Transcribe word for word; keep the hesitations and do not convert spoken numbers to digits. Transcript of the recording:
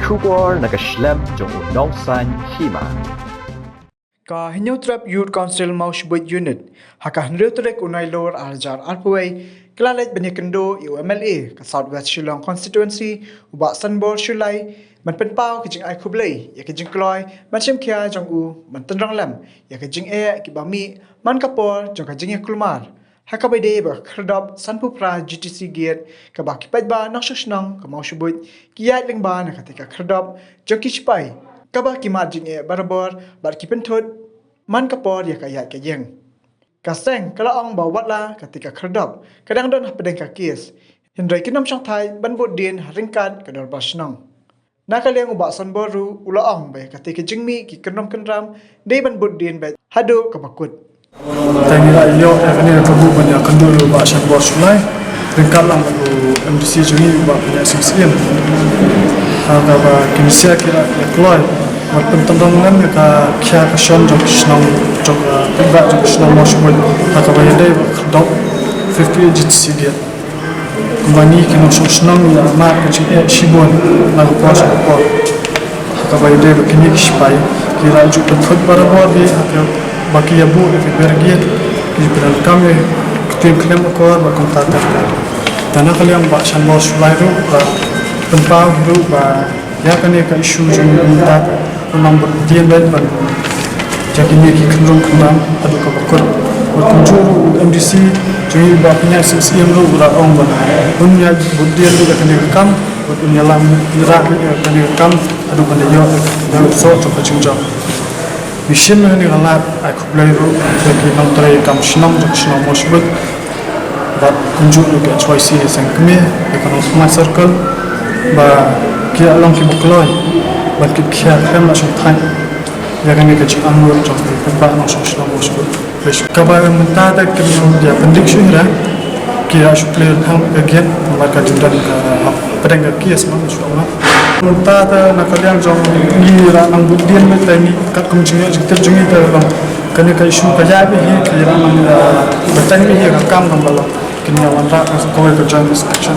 Khubor na ka shlem jong u Nongsaiñ Hima. Ka Hynñiewtrep Youth Council Mawshbuit Unit ha ka hynriew tarik u Nailur ar hajar arphew wei ka la leit ban ïakynduh ïa u M L A ka South West Shillong Constituency, u Bah Sanbor Shullai, ban pynpaw ka jingai khublei ïa ka jingkloi ban shim khia jong u ban tynrong lem ïa ka jingeh kiba mih man ka por jong ka jingïakulmar ha kaba ïadei bad ka khyrdop sanphew phra G T C gate, kaba ki paidbah nongshong shnong ka Mawshbuit ki ïaid lyngba na katei ka khyrdop jong ki shipai, kaba ki mad jingeh barabor bad ki pynthut man ka por ïa ka ïaid ka ïeng. Ka seng ka la ong ba watla katei ka khyrdop ka dang don hapdeng ka kes, hynrei kin ym shongthait ban bud dien ha ryngkat ka dorbar shnong. Na ka liang u Bah Sanbor ruh u la ong ba ïa katei ka jingmih ki kynrum kynram dei ban bud dien beit haduh kaba kut. Tang ïa la ïoh ïa kane ka kabu ban ïakynduh ïa u Bah Sanbor Shullai ryngkat lang bad u M D C jong ngi u Bah Pynïaid Sing Syiem. Ha kaba ki mynsiem ki la ïa kloi bad pyntynrong lem ïa ka khia ka shon jong ka shnong, jong ka paidbah jong ka shnong Mawshbuit ha kaba ïadei bad ka khyrdop fifty-eight G T C gate. Kumba ngi ki nongshong shnong ngi la mad ka jingeh shibun na ka por sha ka por. Ha kaba ïadei bad kine ki shipai ki la ju pynthut barabor hi ha kaba ki ïa buh ïa ka barricade, ki ju pyndonkam ïa ka ktien khlem akor bad kumta ter ter. Te na ka liang Bah Sanbor Shullai ruh u la pynpaw hi ruh ba ïa kane ka issue jong ngi mynta te un nang bud dien beit ban ïa kine ki kynrum kynram haduh kaba kut. Bad kumjuh ruh u M D C jong ngi u Bah Pynïaid Sing Syiem ruh u la ong ban un ïa bud dien beit ïa kane ka kam bad un ïalam ïarap beit ïa kane ka kam haduh ban da ïoh ïa ka soh jong ka jingjop. Ngi shim ïa kane ka lad ai khublei ruh ïa ki nongtrei kam shnong jong ka shnong Mawshbuit bad kumjuh ruh ki H Y C seng kmie, ïa ka Nongthymmai Circle, ba ki la long kiba kloi ban kit khia khlem da shongthait ïa kane ka jinganmut jong ki paidbah nongshong shnong Mawshbuit. Kaba mynta te kim ïa pyndik shuh ïa ki, ïa shu clear tang ka gate namar ka jingdon ka hapdeng ka kes ma shu ong. Mynta te na ka liang jong ngi la nang bud dien beit te ngi katkum jingïoh jingtip jong ngi te long kane ka issue ka ïaid beit hi, ki la nang, eh, bteng beit hi ka kam namar ba long kin ïa wanrah ka kawei ka joint inspection.